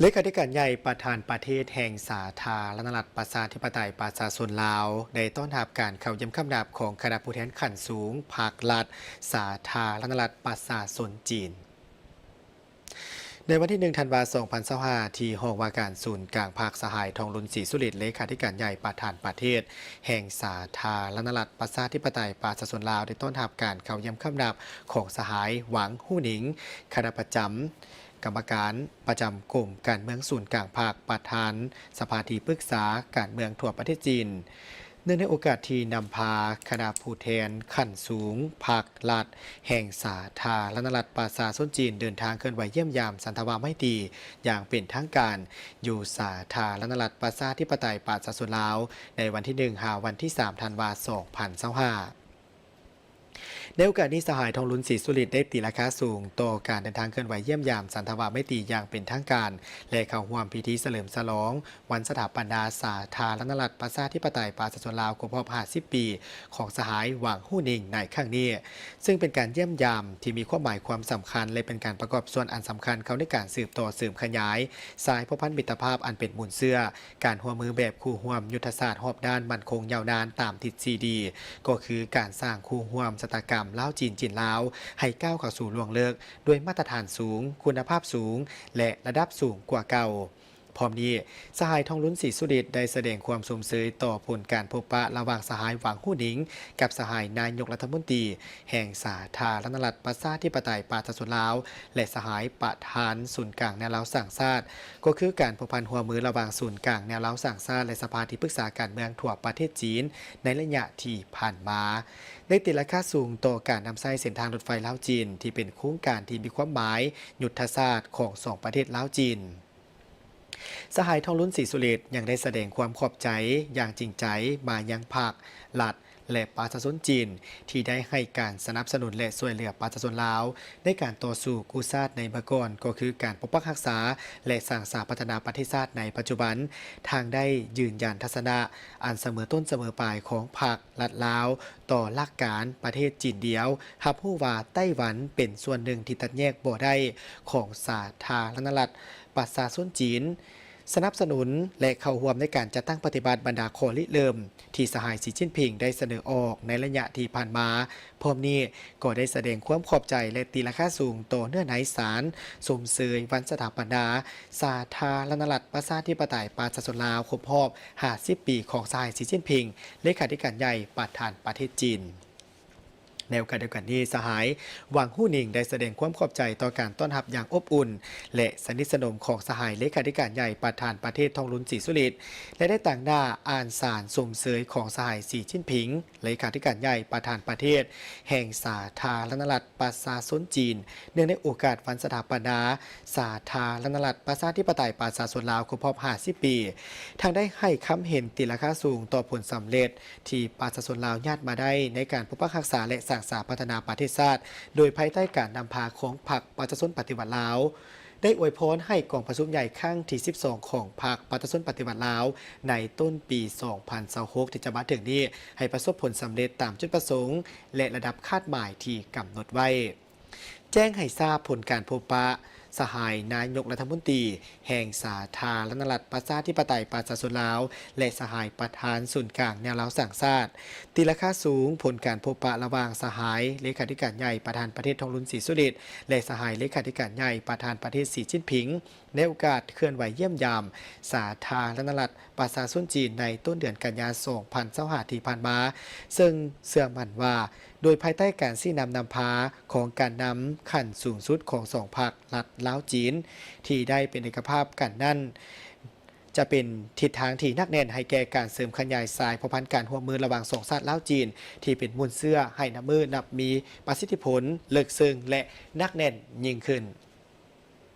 ເລຂາທິການໃຫຍ່ປະທານປະເທດແຫ່ງສາທາລະນະລັດປະຊາທິປະໄຕປະຊາຊົນລາວ ໄດ້ຕ້ອນຮັບການເຂົ້າຢ້ຽມຄຳນັບຂອງຄະນະຜູ້ແທນຂັ້ນສູງພັກລັດສາທາລະນະລັດປະຊາຊົນຈີນ. ໃນວັນທີໜຶ່ງ ທັນວາ ສອງພັນຊາວຫ້າ ທີ່ຫ້ອງວ່າການສູນກາງພັກ ສະຫາຍ ທອງລຸນ ສີສຸລິດ ເລຂາທິການໃຫຍ່ປະທານປະເທດແຫ່ງສາທາລະນະລັດປະຊາທິປະໄຕປະຊາຊົນລາວ ໄດ້ຕ້ອນຮັບການເຂົ້າຢ້ຽມຄຳນັບຂອງສະຫາຍ ຫວັງ ຫູ່ໜິງ ຄະນະປະຈຳ ກຳມະການປະຈຳກົມການເມືອງສູນກາງພັກ ປະທານສະພາທີ່ປຶກສາການເມືອງທົ່ວປະເທດຈີນ. ເນື່ອງໃນໂອກາດທີ່ນຳພາຄະນະຜູ້ແທນຂັ້ນສູງພັກລັດແຫ່ງສາທາລະນະລັດປະຊາຊົນຈີນ ເດີນທາງເຄື່ອນໄຫວຢ້ຽມຢາມສັນທະວາໄມຕີຢ່າງເປັນທາງການ ຢູ່ສາທາລະນະລັດປະຊາທິປະໄຕປະຊາຊົນລາວ ໃນວັນທີໜຶ່ງ ຫາວັນທີສາມ ທັນວາ ສອງພັນຊາວຫ້າ. ໃນໂອກາດນີ້ ສະຫາຍ ທອງລຸນ ສີສຸລິດ ໄດ້ຕີລາຄາສູງຕໍ່ການເດີນທາງເຄື່ອນໄຫວຢ້ຽມຢາມສັນທະວາໄມຕີຢ່າງເປັນທາງການ ແລະ ເຂົ້າຮ່ວມພິທີສະເຫຼີມສະຫຼອງວັນສະຖາປະນາສາທາລະນະລັດປະຊາທິປະໄຕປະຊາຊົນລາວຄົບຮອບຫ້າສິບປີຂອງສະຫາຍ ຫວັງ ຫູ່ໜິງ ໃນຄັ້ງນີ້, ເຊິ່ງເປັນການຢ້ຽມຢາມທີ່ມີຄວາມໝາຍຄວາມສຳຄັນ ແລະ ເປັນການປະກອບສ່ວນອັນສຳຄັນເຂົ້າໃນການສືບຕໍ່ເສີມຂະຫຍາຍສາຍພົວພັນມິດຕະພາບອັນເປັນມູນເຊື້ອ ການຮ່ວມມືແບບຄູ່ຮ່ວມຍຸດທະສາດຮອບດ້ານໝັ້ນຄົງຍາວນານຕາມທິດສີ່ດີ ກໍຄືການສ້າງຄູ່ຮ່ວມຊະຕາກຳລາວ-ຈີນ, ຈີນ-ລາວ ໃຫ້ກ້າວເຂົ້າສູ່ລວງເລິກດ້ວຍມາດຕະຖານສູງ, ຄຸນນະພາບສູງ ແລະ ລະດັບສູງກວ່າເກົ່າ. ພ້ອມນີ້, ສະຫາຍ ທອງລຸນ ສີສຸລິດ ໄດ້ສະແດງຄວາມຊົມເຊີຍຕໍ່ຜົນການພົບປະລະຫວ່າງສະຫາຍ ຫວັງ ຫູ່ໜິງ ກັບສະຫາຍນາຍົກລັດຖະມົນຕີ ແຫ່ງສາທາລະນະລັດປະຊາທິປະໄຕປະຊາຊົນລາວ ແລະ ສະຫາຍປະທານສູນກາງແນວລາວສ້າງຊາດ, ກໍຄືການພົວພັນຮ່ວມມືລະຫວ່າງສູນກາງແນວລາວສ້າງຊາດ ແລະ ສະພາທີ່ປຶກສາການເມືອງທົ່ວປະເທດຈີນໃນໄລຍະທີ່ຜ່ານມາ, ໄດ້ຕີລາຄາສູງຕໍ່ການນຳໃຊ້ເສັ້ນທາງລົດໄຟລາວ-ຈີນ ທີ່ເປັນໂຄງການທີ່ມີຄວາມໝາຍຍຸດທະສາດຂອງສອງປະເທດລາວ-ຈີນ. ສະຫາຍ ທອງລຸນ ສີສຸລິດ ຍັງໄດ້ສະແດງຄວາມຂອບໃຈຢ່າງຈິງໃຈມາຍັງພັກລັດ ແລະ ປະຊາຊົນຈີນ ທີ່ໄດ້ໃຫ້ການສະໜັບສະໜູນ ແລະ ຊ່ວຍເຫຼືອປະຊາຊົນລາວ ໃນການຕໍ່ສູ້ກູ້ຊາດໃນເມື່ອກ່ອນ, ກໍຄືການປົກປັກຮັກສາ ແລະ ສ້າງສາພັດທະນາປະເທດຊາດໃນປັດຈຸບັນ, ທັງໄດ້ຢືນຢັນທັດສະນະອັນສະເໝີຕົ້ນສະເໝີປາຍຂອງພັກລັດລາວ ຕໍ່ຫຼັກການປະເທດຈີນດຽວ, ຮັບຮູ້ວ່າໄຕ້ຫວັນເປັນສ່ວນໜຶ່ງທີ່ຕັດແຍກບໍ່ໄດ້ຂອງສາທາລະນະລັດປະຊາຊົນຈີນ, ສະໜັບສະໜູນ ແລະ ເຂົ້າຮ່ວມໃນການຈັດຕັ້ງປະຕິບັດບັນດາຂໍ້ລິເລີ່ມທີ່ສະຫາຍ ສີ ຈິ້ນຜິງ ໄດ້ສະເໜີອອກໃນໄລຍະທີ່ຜ່ານມາ. ພ້ອມນີ້ກໍໄດ້ສະແດງຄວາມຂອບໃຈ ແລະ ຕີລາຄາສູງຕໍ່ເນື້ອໃນສານຊົມເຊີຍວັນສະຖາປະນາສາທາລະນະລັດປະຊາທິປະໄຕປະຊາຊົນລາວຄົບຮອບຫ້າສິບປີຂອງສະຫາຍ ສີ ຈິ້ນຜິງ ເລຂາທິການໃຫຍ່ປະທານປະເທດຈີນ. ໃນໂອກາດດຽວກັນນີ້, ສະຫາຍ ຫວັງ ຫູ່ໜິງ ໄດ້ສະແດງຄວາມຂອບໃຈຕໍ່ການຕ້ອນຮັບຢ່າງອົບອຸ່ນ ແລະ ສະໜິດສະໜົມຂອງສະຫາຍເລຂາທິການໃຫຍ່ປະທານປະເທດ ທອງລຸນ ສີສຸລິດ ແລະ ໄດ້ຕາງໜ້າອ່ານສານຊົມເຊີຍຂອງສະຫາຍ ສີ ຈິ້ນຜິງ ເລຂາທິການໃຫຍ່ປະທານປະເທດແຫ່ງສາທາລະນະລັດປະຊາຊົນຈີນ ເນື່ອງໃນໂອກາດວັນສະຖາປະນາສາທາລະນະລັດປະຊາທິປະໄຕປະຊາຊົນລາວຄົບຮອບຫ້າສິບປີ, ທັງໄດ້ໃຫ້ຄຳເຫັນຕີລາຄາສູງຕໍ່ຜົນສຳເລັດ ທີ່ປະຊາຊົນລາວຍາດມາໄດ້ໃນການປົກປັກຮັກສາ ແລະ ສ້າງສາພັດທະນາປະເທດຊາດ ໂດຍພາຍໃຕ້ການນຳພາຂອງພັກປະຊາຊົນປະຕິວັດລາວ, ໄດ້ອວຍພອນໃຫ້ກອງປະຊຸມໃຫຍ່ຄັ້ງທີສິບສອງຂອງພັກປະຊາຊົນປະຕິວັດລາວ ໃນຕົ້ນປີສອງພັນຊາວຫົກ ທີ່ຈະມາເຖິງນີ້ ໃຫ້ປະສົບຜົນສຳເລັດຕາມຈຸດປະສົງ ແລະ ລະດັບຄາດໝາຍທີ່ກຳນົດໄວ້. ແຈ້ງໃຫ້ຊາບຜົນການພົບປະສະຫາຍນາຍົກລັດຖະມົນຕີແຫ່ງສາທາລະນະລັດປະຊາທິປະໄຕປະຊາຊົນລາວ ແລະ ສະຫາຍປະທານສູນກາງແນວລາວສ້າງຊາດ, ຕີລາຄາສູງຜົນການພົບປະລະຫວ່າງສະຫາຍເລຂາທິການໃຫຍ່ປະທານປະເທດ ທອງລຸນ ສີສຸລິດ ແລະ ສະຫາຍເລຂາທິການໃຫຍ່ປະທານປະເທດ ສີ ຈິ້ນຜິງ ໃນໂອກາດເຄື່ອນໄຫວຢ້ຽມຢາມສາທາລະນະລັດປະຊາຊົນຈີນໃນຕົ້ນເດືອນກັນຍາ ສອງພັນຊາວຫ້າ ທີ່ຜ່ານມາ, ເຊິ່ງເຊື່ອໝັ້ນວ່າ ໂດຍພາຍໃຕ້ການຊີ້ນຳນຳພາຂອງການນຳຂັ້ນສູງສຸດຂອງສອງພັກລັດລາວ-ຈີນ ທີ່ໄດ້ເປັນເອກະພາບກັນນັ້ນ ຈະເປັນທິດທາງທີ່ໜັກແໜ້ນໃຫ້ແກ່ການເສີມຂະຫຍາຍສາຍພົວພັນການຮ່ວມມືລະຫວ່າງສອງຊາດລາວ-ຈີນ ທີ່ເປັນມູນເຊື້ອໃຫ້ນັບມື້ນັບມີປະສິດທິຜົນ, ເລິກເຊິ່ງ ແລະ ໜັກແໜ້ນຍິ່ງຂຶ້ນ.